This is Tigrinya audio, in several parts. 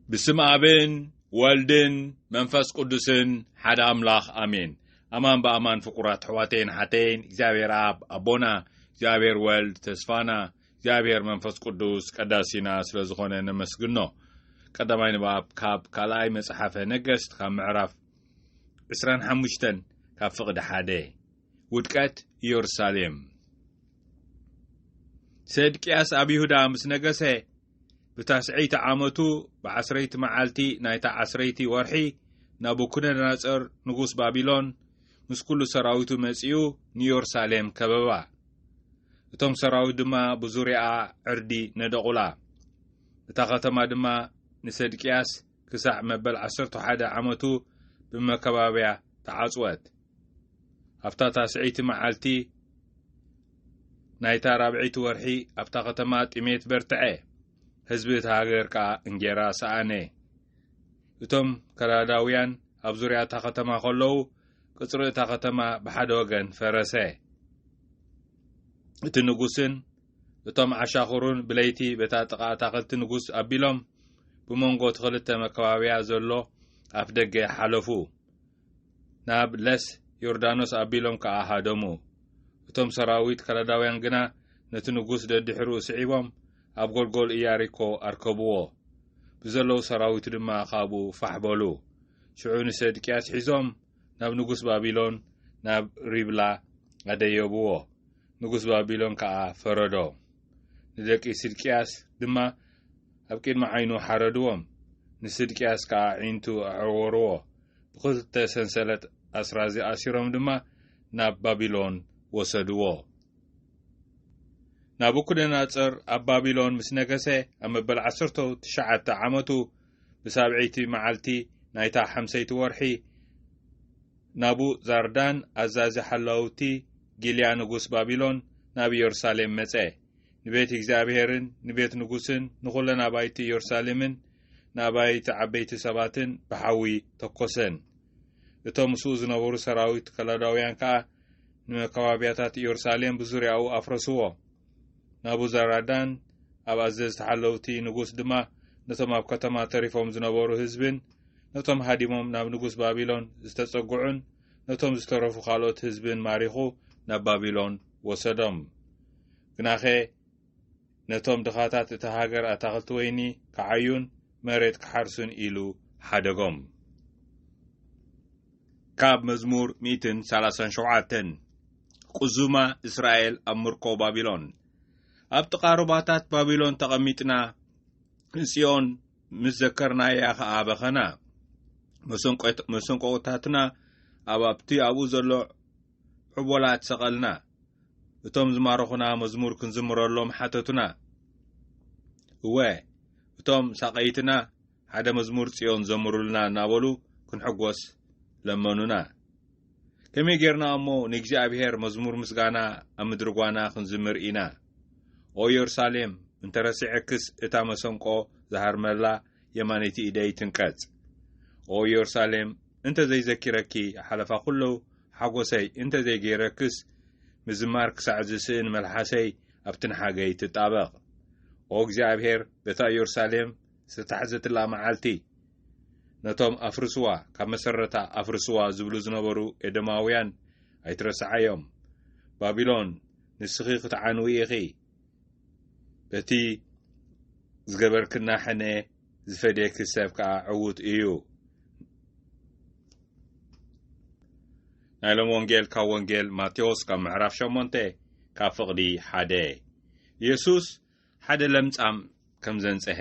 ብስም ኣብን ወልድን መንፈስ ቅዱስን ሓደ ኣምላኽ ኣሜን። ኣማን ብኣማን ፍቁራት ኣሕዋተይን ሓተይን፣ እግዚኣብሔር ኣብ ኣቦና፣ እግዚኣብሔር ወልድ ተስፋና፣ እግዚኣብሔር መንፈስ ቅዱስ ቀዳሲና ስለ ዝኾነ ነመስግኖ። ቀዳማይ ንባብ ካብ ካልኣይ መጽሓፈ ነገስት ካብ ምዕራፍ ዕስራን ሓሙሽተን ካብ ፍቕዲ ሓደ። ውድቀት ኢየሩሳሌም። ሰድቅያስ ኣብ ይሁዳ ምስ ነገሰ፣ ብታስዐይቲ ዓመቱ ብዓስረይቲ መዓልቲ ናይታ ዓስረይቲ ወርሒ፣ ናቡከደነፆር ንጉስ ባቢሎን ምስ ኩሉ ሰራዊቱ መጺኡ ንኢየሩሳሌም ከበባ። እቶም ሰራዊት ድማ ብዙርያኣ ዕርዲ ነደቑላ። እታ ከተማ ድማ ንሰድቅያስ ክሳዕ መበል ዓሰርተ ሓደ ዓመቱ ብመከባብያ ተዓጽወት። ኣብታ ታስዐይቲ መዓልቲ ናይታ ራብዐይቲ ወርሒ ኣብታ ከተማ ጥሜት በርትዐ፣ ህዝቢ እታ ሃገር ከኣ እንጌራ ሰኣነ። እቶም ከላዳውያን ኣብ ዙርያ እታ ከተማ ከለዉ፣ ቅጽሪ እታ ከተማ ብሓደ ወገን ፈረሰ። እቲ ንጉስን እቶም ዓሻኽሩን ብለይቲ በታ ጥቓ ኣታኽልቲ ንጉስ ኣቢሎም፣ ብመንጎ እቲ ክልተ መከባብያ ዘሎ ኣፍ ደገ ሓለፉ። ናብ ለስ ዮርዳኖስ ኣቢሎም ከኣ ሃደሙ። እቶም ሰራዊት ከላዳውያን ግና ነቲ ንጉስ ደድሕሩ ስዒቦም ኣብ ጎልጎል ኢያሪኮ ኣርከብዎ። ብዘለዉ ሰራዊቱ ድማ ካብኡ ፋሕ በሉ። ሽዑ ንሰድቅያስ ሒዞም ናብ ንጉስ ባቢሎን ናብ ሪብላ ኣደየብዎ። ንጉስ ባቢሎን ከኣ ፈረዶ። ንደቂ ስድቅያስ ድማ ኣብ ቅድሚ ዓይኑ ሓረድዎም። ንስድቅያስ ከኣ ዒንቱ ኣዕወርዎ። ብኽልተ ሰንሰለት ኣስራዚ ኣሲሮም ድማ ናብ ባቢሎን ወሰድዎ። ናቡከደነፆር ኣብ ባቢሎን ምስ ነገሰ፣ ኣብ መበል ዓሰርተ ትሽዓተ ዓመቱ ብሳብዐይቲ መዓልቲ ናይታ ሓምሰይቲ ወርሒ፣ ናቡዛርዳን ኣዛዚ ሓላውቲ ጊልያ ንጉስ ባቢሎን ናብ ኢየሩሳሌም መጸ። ንቤት እግዚኣብሔርን ንቤት ንጉስን ንኹለን ኣባይቲ ኢየሩሳሌምን ንኣባይቲ ዓበይቲ ሰባትን ብሓዊ ተኮሰን። እቶም ምስኡ ዝነበሩ ሰራዊት ከላዳውያን ከኣ ንመከባብያታት ኢየሩሳሌም ብዙርያኡ ኣፍረስዎ። ናቡዛራዳን ኣብ ኣዘዝቲ ሓለውቲ ንጉስ ድማ ነቶም ኣብ ከተማ ተሪፎም ዝነበሩ ህዝብን ነቶም ሃዲሞም ናብ ንጉስ ባቢሎን ዝተጸግዑን ነቶም ዝተረፉ ካልኦት ህዝብን ማሪኹ ናብ ባቢሎን ወሰዶም። ግናኸ ነቶም ድኻታት እታ ሃገር ኣታኽልቲ ወይኒ ክዓዩን መሬት ክሓርሱን ኢሉ ሓደጎም። ካብ መዝሙር ሚእትን ሰላሳን ሸውዓተን። ቁዙማ እስራኤል ኣብ ምርኮ ባቢሎን። ኣብ ጥቓ ሩባታት ባቢሎን ተቐሚጥና፣ ንጽዮን ምስ ዘከርናያ ኸኣ በኸና። መሰንቆት-፣ መሰንቆታትና ኣብ፣ ኣብቲ ኣብኡ ዘሎ ዑቦላት ሰቐልና። እቶም ዝማረኹና መዝሙር ክንዝምረሎም ሓተቱና። እወ፣ እቶም ሳቐይትና ሓደ መዝሙር ጽዮን ዘምሩልና እናበሉ ክንሕጎስ ለመኑና። ከመይ ጌርና እሞ ንእግዚኣብሔር መዝሙር ምስጋና ኣብ ምድሪ ጓና ክንዝምር ኢና? ኦ ኢየሩሳሌም፣ እንተ ረሲዐክስ እታ መሰንቆ ዝሃርመላ የማነይቲ ኢደይ ትንቀጽ። ኦ ኢየሩሳሌም፣ እንተ ዘይዘኪረኪ ሓለፋ ኩሉ ሓጎሰይ እንተ ዘይገይረክስ፣ ምዝማር ክሳዕ ዝስእን መልሓሰይ ኣብ ትንሓገይ ትጣበቕ። ኦ እግዚኣብሔር፣ በታ ኢየሩሳሌም ዝተታሕዘትላ መዓልቲ፣ ነቶም ኣፍርስዋ፣ ካብ መሰረታ ኣፍርስዋ ዝብሉ ዝነበሩ ኤዶማውያን ኣይትረስዓዮም። ባቢሎን፣ ንስኺ ክትዓንዊ ኢኺ። በቲ ዝገበርክና ሕነ ዝፈድየኪ ሰብ ከኣ ዕዉት እዩ። ናይ ሎም ወንጌል ካብ ወንጌል ማቴዎስ ካብ ምዕራፍ ሸሞንተ ካብ ፍቕዲ ሓደ። ኢየሱስ ሓደ ለምጻም ከም ዘንጽሐ።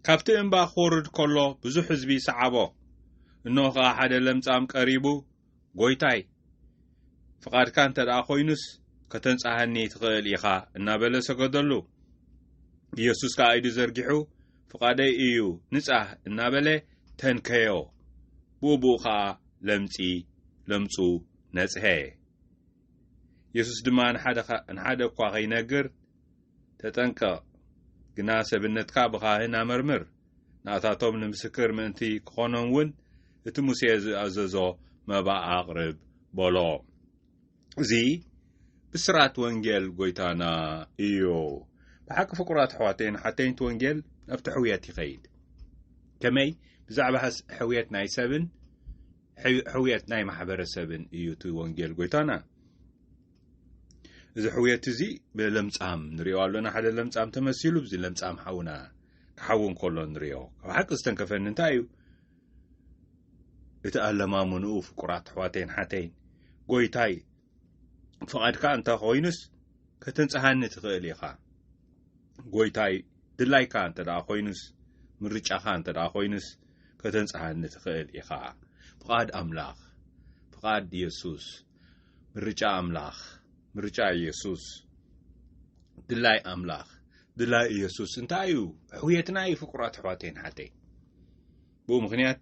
ካብቲ እምባ ክወርድ ከሎ ብዙሕ ህዝቢ ሰዓቦ። እንሆ ኸኣ ሓደ ለምጻም ቀሪቡ፣ "ጐይታይ፣ ፍቓድካ እንተ ደኣ ኾይኑስ ከተንጽሃኒ ትኽእል ኢኻ" እናበለ ሰገደሉ። ኢየሱስ ከኣ ኢዱ ዘርጊሑ፣ "ፍቓደይ እዩ፣ ንጻህ" እናበለ ተንከዮ። ብኡ ብኡ ኸኣ ለምጺ፣ ለምጹ ነጽሀ። የሱስ ድማ ንሓደ ኸ-፣ ንሓደ እኳ ኸይነግር፣ "ተጠንቀቕ፣ ግና ሰብነትካ ብኻህን ኣመርምር፣ ናታቶም ንምስክር ምእንቲ ክኾኖም እውን እቲ ሙሴ ዝኣዘዞ መባእ ኣቕርብ" በሎ። እዚ ብስራት ወንጌል ጐይታና እዩ። ብሓቂ ፍቁራት ኣሕዋተይን ሓተይን፣ እቲ ወንጌል ኣብቲ ሕውየት ይኸይድ። ከመይ? ብዛዕባ ሕስ-፣ ሕውየት ናይ ሰብን ሕው-፣ ሕውየት ናይ ማሕበረሰብን እዩ እቲ ወንጌል ጎይታና። እዚ ሕውየት እዚ ብለምጻም ንሪኦ ኣለና። ሓደ ለምጻም ተመሲሉ፣ ብዚ ለምጻም ሓውና ክሓዊ እንከሎ ንሪኦ። ካብ ሓቂ ዝተንከፈኒ እንታይ እዩ? እቲ ኣለማምንኡ፣ ፍቁራት ኣሕዋተይን ሓተይን፣ ጎይታይ፣ ፍቓድካ እንተ ኾይኑስ፣ ከተንጽሃኒ ትኽእል ኢኻ። ጎይታይ፣ ድላይካ እንተ ደኣ ኾይኑስ፣ ምርጫኻ እንተ ደኣ ኾይኑስ፣ ከተንጽሃኒ ትኽእል ኢኻ። ፍቓድ ኣምላኽ፣ ፍቓድ የሱስ፣ ምርጫ ኣምላኽ፣ ምርጫ የሱስ፣ ድላይ ኣምላኽ፣ ድላይ የሱስ እንታይ እዩ? ሕውየትና እዩ፣ ፍቁራት ኣሕዋተይን ሓተይን። ብኡ ምኽንያት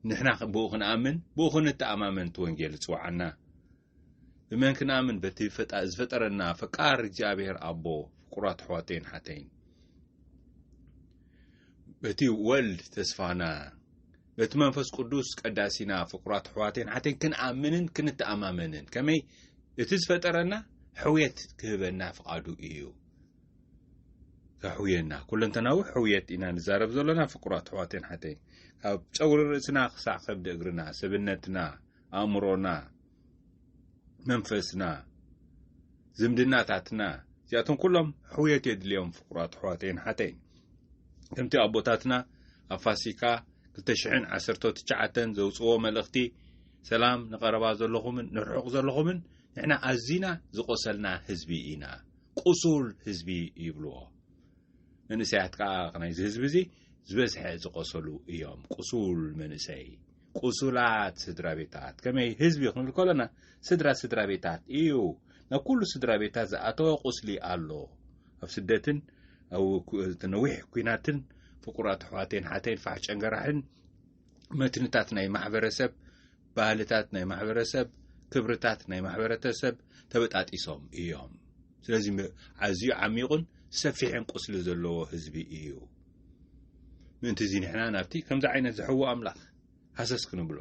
ንሕና ብኡ ክንኣምን፣ ብኡ ክንተኣማመን እቲ ወንጌል ይጽውዓና። ብመን ክንኣምን? በቲ ፈጣ-፣ ዝፈጠረና ፈቃር እግዚኣብሔር ኣቦ፣ ፍቁራት ኣሕዋተይን ሓተይን። በቲ ወልድ ተስፋና፣ በቲ መንፈስ ቅዱስ ቀዳሲና፣ ፍቁራት ኣሕዋተይን ሓተይን፣ ክንኣምንን ክንተኣማመንን። ከመይ? እቲ ዝፈጠረና ሕውየት ክህበና ፍቓዱ እዩ። ከሕውየና። ኩለንተናዊ ሕውየት ኢና ንዛረብ ዘለና፣ ፍቁራት ኣሕዋተይን ሓተይን። ካብ ጸጉሪ ርእስና ክሳዕ ከብዲ እግርና፣ ሰብነትና፣ ኣእምሮና፣ መንፈስና፣ ዝምድናታትና፣ እዚኣቶም ኩሎም ሕውየት የድልዮም፣ ፍቁራት ኣሕዋተይን ሓተይን። ከምቲ ኣቦታትና ኣብ ፋሲካ ክልተ ሽሕን ዓሰርተ ትሽዓተን ዘውጽዎ መልእኽቲ፣ "ሰላም ንቐረባ ዘለኹምን ንርሑቕ ዘለኹምን፣ ንሕና ኣዚና ዝቖሰልና ህዝቢ ኢና፣ ቁሱል ህዝቢ" ይብልዎ። መንእሰያት ከኣ ናይዚ ህዝቢ እዚ ዝበዝሐ ዝቖሰሉ እዮም። ቁሱል መንእሰይ፣ ቁሱላት ስድራ ቤታት። ከመይ ህዝቢ ክንብል ከሎና ስድራ ስድራ ቤታት እዩ። ናብ ኩሉ ስድራ ቤታት ዝኣተወ ቁስሊ ኣሎ። ኣብ ስደትን ኣብ ኩ-፣ እቲ ነዊሕ ኲናትን ፍቁራት ኣሕዋተይን ሓተይን ፋሕ ጨንገራሕን መትንታት ናይ ማሕበረሰብ፣ ባህልታት ናይ ማሕበረሰብ፣ ክብርታት ናይ ማሕበረተሰብ ተበጣጢሶም እዮም። ስለዚ ም-፣ ኣዝዩ ዓሚቑን ሰፊሕን ቁስሊ ዘለዎ ህዝቢ እዩ። ምእንቲ እዚ ንሕና ናብቲ ከምዚ ዓይነት ዝሕዊ ኣምላኽ ሃሰስ ክንብሎ፣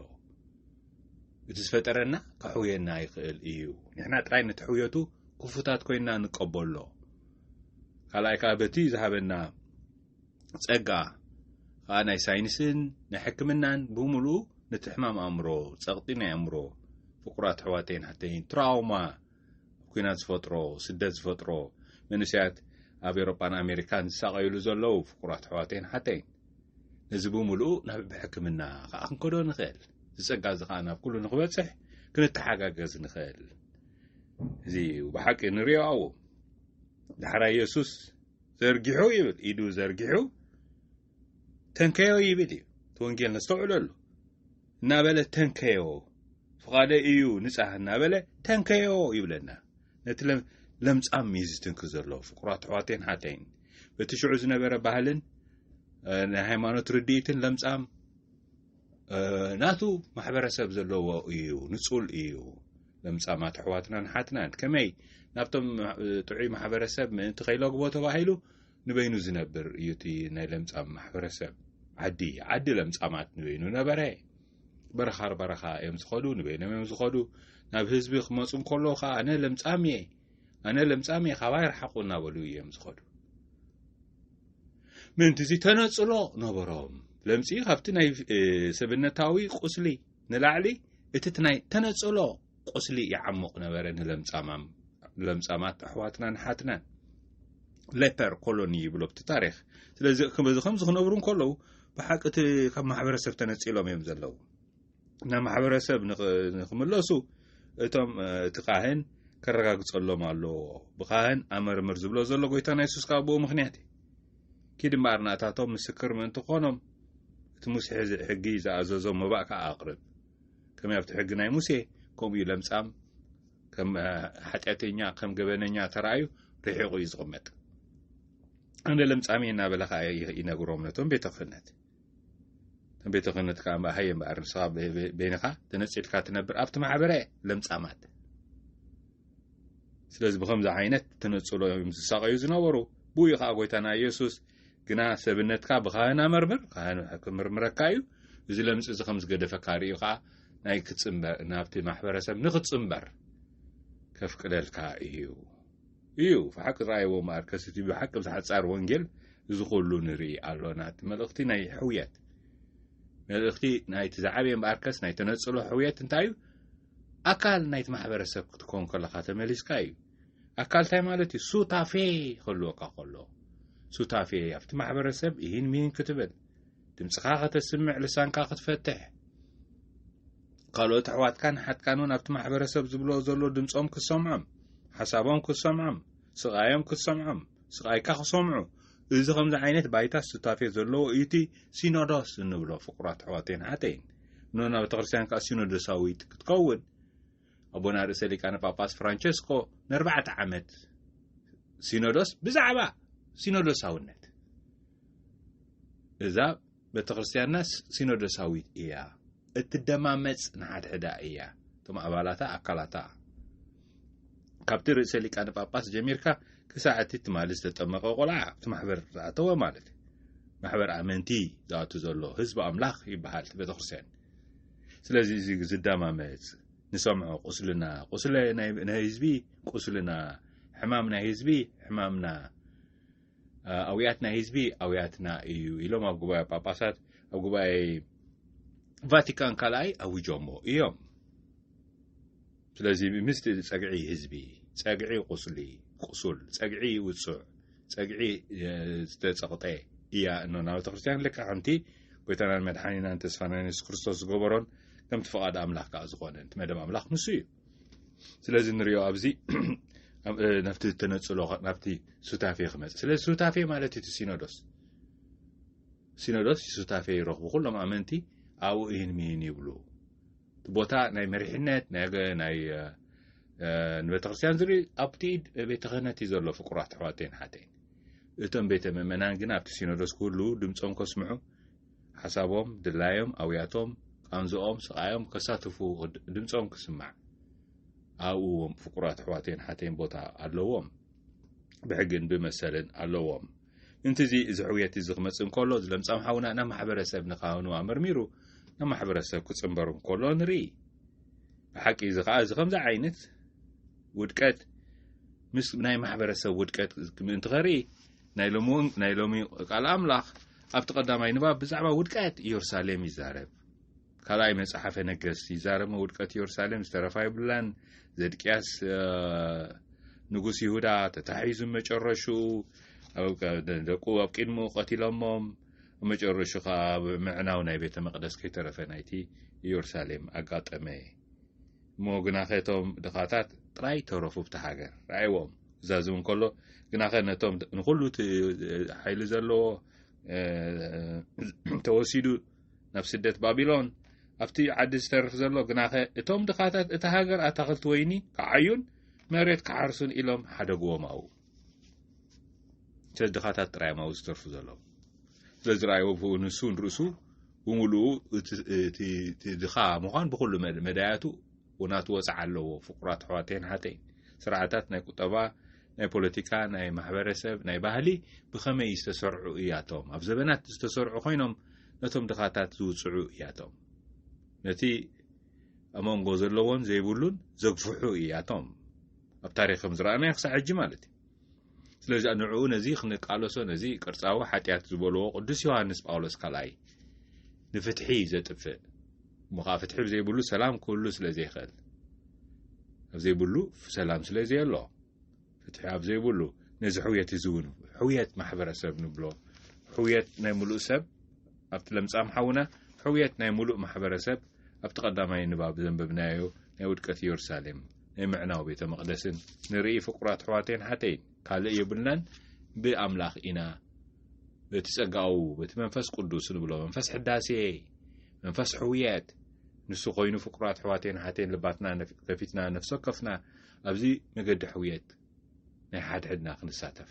እቲ ዝፈጠረና ከሕውየና ይኽእል እዩ። ንሕና ጥራይ ነቲ ሕውየቱ ክፉታት ኮይንና ንቀበሎ። ካልኣይ ከኣ በቲ ዝሃበና ጸጋ ከኣ ናይ ሳይንስን ናይ ሕክምናን ብምሉኡ ነቲ ሕማም ኣእምሮ፣ ጸቕጢ ናይ ኣእምሮ፣ ፍቁራት ኣሕዋተይን ሓተይን፣ ትራውማ፣ ኲናት ዝፈጥሮ፣ ስደት ዝፈጥሮ፣ መንእሰያት ኣብ ኤውሮጳን ኣሜሪካን ዝሳቐዩሉ ዘለዉ ፍቁራት ኣሕዋተይን ሓተይን፣ ነዚ ብምሉኡ ናብ ብሕክምና ከኣ ክንከዶ ንኽእል። እዚ ጸጋ እዚ ከኣ ናብ ኩሉ ንኽበጽሕ ክንተሓጋገዝ ንኽእል። እዚ ብሓቂ ንሪኦ ኣው። ዳሕራይ የሱስ ዘርጊሑ ይብል፣ ኢዱ ዘርጊሑ ተንከዮ ይብል እዩ። እቲ ወንጌል ነስተውዕለሉ። እናበለ ተንከዮ፣ ፍቓደ እዩ ንጻህ እናበለ ተንከዮ ይብለና። ነቲ ለም-፣ ለምጻም እዩ ዝትንክ ዘሎ፣ ፍቁራት ኣሕዋተይን ሓተይን። በቲ ሽዑ ዝነበረ ባህልን፣ እ፣ ናይ ሃይማኖት ርድኢትን ለምጻም፣ እ፣ ናቱ ማሕበረሰብ ዘለዎ እዩ፣ ንጹል እዩ። ለምጻማት ኣሕዋትናን ሓትናን ከመይ ናብቶም፣ እ፣ ጥዑይ ማሕበረሰብ ምእንቲ ከይለግቦ ተባሂሉ ንበይኑ ዝነብር እዩ እቲ ናይ ለምጻም ማሕበረሰብ። ዓዲ፣ ዓዲ ለምጻማት ንበይኑ ነበረ። በረኻ በረኻ እዮም ዝኸዱ፣ ንበይኖም እዮም ዝኸዱ። ናብ ህዝቢ ክመጹ እንከለዉ ኸዓ፣ "ኣነ ለምጻም እየ፣ ኣነ ለምጻም እየ፣ ካባይ ርሓቑ" እናበሉ እዮም ዝኸዱ። ምእንቲ እዚ ተነጽሎ ነበሮም። ለምጺ ካብቲ ናይ፣ እ፣ ሰብነታዊ ቁስሊ ንላዕሊ እቲ ናይ ተነጽሎ ቁስሊ ይዓሙቕ ነበረ ንለምጻማም-፣ ንለምጻማት ኣሕዋትናን ሓትናን። ሌፐር ኮሎኒ ይብሎ ብቲ ታሪኽ። ስለዚ ከ-፣ በዚ ከምዚ ክነብሩ እንከለዉ ብሓቂ እቲ ካብ ማሕበረሰብ ተነጺሎም እዮም ዘለዉ። ናብ ማሕበረሰብ ንኽ-፣ ንኽምለሱ እቶም፣ እ፣ እቲ ካህን ከረጋግጸሎም ኣለዎ። ብካህን ኣመርምር ዝብሎ ዘሎ ጎይታና የሱስ ካብ ብኡ ምኽንያት እዩ። ኪድ እምበኣር ናታቶም ምስክር ምእንቲ ክኾኖም እቲ ሙሴ ሕዚ-፣ ሕጊ ዝኣዘዞም መባእ ከኣ ኣቕርብ። ከመይ ኣብቲ ሕጊ ናይ ሙሴ ከምኡ እዩ ለምጻም ከም፣ እ፣ ሓጢኣተኛ፣ ከም ገበነኛ ተራእዩ ርሒቑ እዩ ዝቕመጥ። ኣነ ለምጻም እየ እናበለ ከኣ ይ-፣ ይነግሮም ነቶም ቤተ ክህነት። እቶም ቤተ ክህነት ከኣ እምበኣር፣ ሃየ እምበኣር ንስኻ በ-፣ በ-፣ በይንኻ ተነጺልካ ትነብር ኣብቲ ማሕበረ ለምጻማት። ስለዚ ብኸምዚ ዓይነት ተነጽሎ እዮም ዝሳቐዩ ዝነበሩ። ብኡ እዩ ከኣ ጎይታና ኢየሱስ፣ "ግና ሰብነትካ ብካህን ኣመርምር፣ ካህን ክምርምረካ እዩ፣ እዚ ለምጺ እዚ ከም ዝገደፈካ ርእዩ ከኣ ናይ ክትጽንበር፣ ናብቲ ማሕበረሰብ ንክትጽንበር ከፍቅደልካ እዩ" እዩ። ብሓቂ ዝረኣይዎ እምበኣርከስ እቲ ብሓቂ ብዝሓጻር ወንጌል እዚ ኩሉ ንርኢ ኣሎና። እቲ መልእኽቲ ናይ ሕውየት፣ መልእኽቲ ናይቲ ዝዓበየ እምበኣርከስ ናይ ተነጽሎ ሕውየት እንታይ እዩ? ኣካል ናይቲ ማሕበረሰብ ክትከውን ከለኻ ተመሊስካ እዩ። ኣካል እንታይ ማለት እዩ? ሱታፌ ክህልወካ ከሎ፣ ሱታፌ ኣብቲ ማሕበረሰብ ይህን ሚህን ክትብል፣ ድምፅኻ ከተስምዕ፣ ልሳንካ ክትፈትሕ፣ ካልኦት ኣሕዋትካን ሓትካን እውን ኣብቲ ማሕበረሰብ ዝብሎ ዘሎ ድምፆም ክትሰምዖም፣ ሓሳቦም ክትሰምዖም፣ ስቓዮም ክትሰምዖም፣ ስቓይካ ክሰምዑ፣ እዚ ከምዚ ዓይነት ባይታ ሱታፌ ዘለዎ እዩ እቲ ሲኖዶስ እንብሎ። ፍቁራት ኣሕዋተይን ሓተይን፣ ንሕና ቤተክርስትያን ከዓ ሲኖዶሳዊት ክትከውን ኣቦና ርእሰ ሊቃነ ጳጳስ ፍራንቸስኮ ንኣርባዕተ ዓመት ሲኖዶስ ብዛዕባ ሲኖዶሳውነት፣ እዛ ቤተክርስትያንና ሲኖዶሳዊት እያ፣ እትደማመፅ ንሓድሕዳ እያ፣ እቶም ኣባላታ ኣካላታ። ካብቲ ርእሰ ሊቃነ ጳጳስ ጀሚርካ ክሳዕ እቲ ትማሊ ዝተጠመቐ ቆልዓ ኣብቲ ማሕበር ዝኣተወ ማለት እዩ። ማሕበር ኣመንቲ ዝኣቱ ዘሎ ህዝቢ ኣምላኽ ይበሃል እቲ ቤተክርስትያን። ስለዚ እዚ ዝደማመፅ ንሰምዖ፣ ቁስልና ቁስለ ናይ ህዝቢ፣ ቁስልና፣ ሕማም ናይ ህዝቢ ሕማምና፣ ኣውያት ናይ ህዝቢ ኣውያትና እዩ ኢሎም ኣብ ጉባኤ ጳጳሳት፣ ኣብ ጉባኤ ቫቲካን ካልኣይ ኣውጆሞ እዮም። ስለዚ ምስቲ ጸግዒ ህዝቢ፣ ጸግዒ ቁስሊ፣ ቁሱል፣ ጸግዒ ውጹዕ፣ ጸግዒ ዝተጸቕጠ እያ እኖ ናብ ቤተክርስትያን ልክዕ ከምቲ ጎይታናን መድሓኒናን ተስፋና የሱስ ክርስቶስ ዝገበሮን ከምቲ ፍቓድ ኣምላኽ ከዓ ዝኾነ እቲ መደብ ኣምላኽ ንሱ እዩ። ስለዚ ንሪኦ ኣብዚ ናብቲ ተነጽሎ ናብቲ ሱታፌ ክመጽእ። ስለዚ ሱታፌ ማለት እቲ ሲኖዶስ፣ ሲኖዶስ ሱታፌ ይረኽቡ፣ ኩሎም ኣመንቲ ኣብኡ ይህን ሚህን ይብሉ። እቲ ቦታ ናይ መሪሕነት ናይ ናይ ንቤተክርስትያን ዝርኢ ኣብቲ ኢድ ቤተ ክህነት እዩ ዘሎ። ፍቁራት ኣሕዋተይን ሓተይን፣ እቶም ቤተ ምእመናን ግን ኣብቲ ሲኖዶስ ክህሉ ድምፆም ከስምዑ፣ ሓሳቦም፣ ድላዮም፣ ኣውያቶም፣ ቃንዝኦም፣ ስቓዮም ከሳትፉ ድምፆም ክስማዕ ኣብኡ ፍቁራት ኣሕዋተይን ሓተይን ቦታ ኣለዎም። ብሕግን ብመሰልን ኣለዎም። እንቲዚ እዚ ሕውየት እዚ ክመጽእ እንከሎ፣ እዚ ለምጻም ሓውና ናብ ማሕበረሰብ ንካህኑ ኣመርሚሩ ናብ ማሕበረሰብ ክጽንበር እንከሎ ንርኢ። ብሓቂ እዚ ከኣ እዚ ከምዚ ዓይነት ውድቀት ምስ ናይ ማሕበረሰብ ውድቀት ምእንቲ ከርኢ ናይ ሎሚ ናይ ሎሚ ቃል ኣምላኽ ኣብቲ ቀዳማይ ንባብ ብዛዕባ ውድቀት ኢየሩሳሌም ይዛረብ። ካልኣይ መጽሓፈ ነገስት ይዛረብ። ውድቀት ኢየሩሳሌም ዝተረፋ የብላን። ዘድቅያስ ንጉስ ይሁዳ ተታሒዙ መጨረሹ ደቁ ኣብ ቅድሚኡ ቀቲሎሞም። መጨረሹ ከዓ ምዕናው ናይ ቤተ መቅደስ ከይተረፈ ናይቲ ኢየሩሳሌም ኣጋጠመ። እሞ ግናኸ እቶም ድኻታት ጥራይ ተረፉ ኣብቲ ሃገር። ረኣይዎም፣ ክዛዝም እንከሎ፣ ግናኸ ነቶም ንኹሉ እቲ ሓይሊ ዘለዎ ተወሲዱ ናብ ስደት ባቢሎን፣ ኣብቲ ዓዲ ዝተርፍ ዘሎ ግናኸ እቶም ድኻታት እቲ ሃገር ኣታኽልቲ ወይኒ ክዓዩን መሬት ክሓርሱን ኢሎም ሓደግዎም ኣብኡ። ስለዚ ድኻታት ጥራይ እዮም ኣብኡ ዝተርፉ ዘለዉ። ስለዚ ረኣይዎ ብኡ ንሱ ንርእሱ ብምሉኡ እቲ ድኻ ምዃን ብኹሉ መዳያቱ ናቱ ወፅዓ ኣለዎ። ፍቁራት ኣሕዋተይን ሓተይን፣ ስርዓታት ናይ ቁጠባ፣ ናይ ፖለቲካ፣ ናይ ማሕበረሰብ፣ ናይ ባህሊ ብኸመይ ዝተሰርዑ እያቶም? ኣብ ዘበናት ዝተሰርዑ ኮይኖም ነቶም ድኻታት ዝውፅዑ እያቶም። ነቲ ኣብ መንጎ ዘለዎን ዘይብሉን ዘግፍሑ እያቶም። ኣብ ታሪክ ከም ዝረኣናዮ ክሳዕ ሕጂ ማለት እዩ። ስለዚ ንዕኡ ነዚ ክንቃለሶ፣ ነዚ ቅርጻዊ ሓጢኣት ዝበልዎ ቅዱስ ዮሃንስ ጳውሎስ ካልኣይ ንፍትሒ ዘጥፍእ፣ እሞ ኸዓ ፍትሒ ብዘይብሉ ሰላም ክህሉ ስለ ዘይኽእል፣ ኣብ ዘይብሉ ሰላም ስለ ዘየሎ፣ ፍትሒ ኣብ ዘይብሉ፣ ነዚ ሕውየት እዚ እውን ሕውየት ማሕበረሰብ ንብሎ፣ ሕውየት ናይ ምሉእ ሰብ ኣብቲ ለምጻም ሓውና፣ ሕውየት ናይ ምሉእ ማሕበረሰብ ኣብቲ ቀዳማይ ንባብ ዘንበብናዮ ናይ ውድቀት ኢየሩሳሌም፣ ናይ ምዕናው ቤተ መቕደስን ንርኢ። ፍቁራት ኣሕዋተይን ሓተይን፣ ካልእ የብልናን፣ ብኣምላኽ ኢና፣ በቲ ጸጋኡ፣ በቲ መንፈስ ቅዱስ ንብሎ፣ መንፈስ ሕዳሴ፣ መንፈስ ሕውየት፣ ንሱ ኮይኑ ፍቁራት ኣሕዋተይን ሓተይን ልባትና ነፍ-፣ ከፊትና ነፍሲ ወከፍና ኣብዚ መገዲ ሕውየት ናይ ሓድሕድና ክንሳተፍ።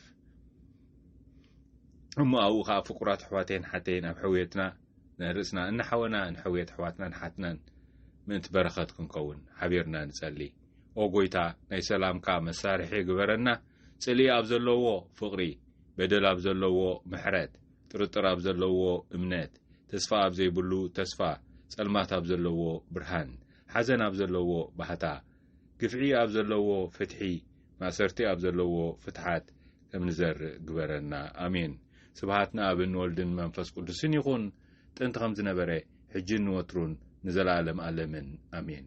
እሞ ኣብኡ ኸዓ ፍቁራት ኣሕዋተይን ሓተይን ኣብ ሕውየትና ንርእስና እናሓወና ንሕውየት ኣሕዋትናን ሓትናን ምእንቲ በረኸት ክንከውን ሓቢርና ንጸሊ። ኦ ጎይታ፣ ናይ ሰላምካ መሳርሒ ግበረና። ጽልኢ ኣብ ዘለዎ ፍቕሪ፣ በደል ኣብ ዘለዎ ምሕረት፣ ጥርጥር ኣብ ዘለዎ እምነት፣ ተስፋ ኣብ ዘይብሉ ተስፋ፣ ጸልማት ኣብ ዘለዎ ብርሃን፣ ሓዘን ኣብ ዘለዎ ባህታ፣ ግፍዒ ኣብ ዘለዎ ፍትሒ፣ ማእሰርቲ ኣብ ዘለዎ ፍትሓት ከም ንዘርእ ግበረና። ኣሜን። ስብሃት ንኣብን ወልድን መንፈስ ቅዱስን ይኹን፣ ጥንቲ ከም ዝነበረ፣ ሕጂ ንወትሩን ንዘለኣለም ኣለምን። ኣሜን።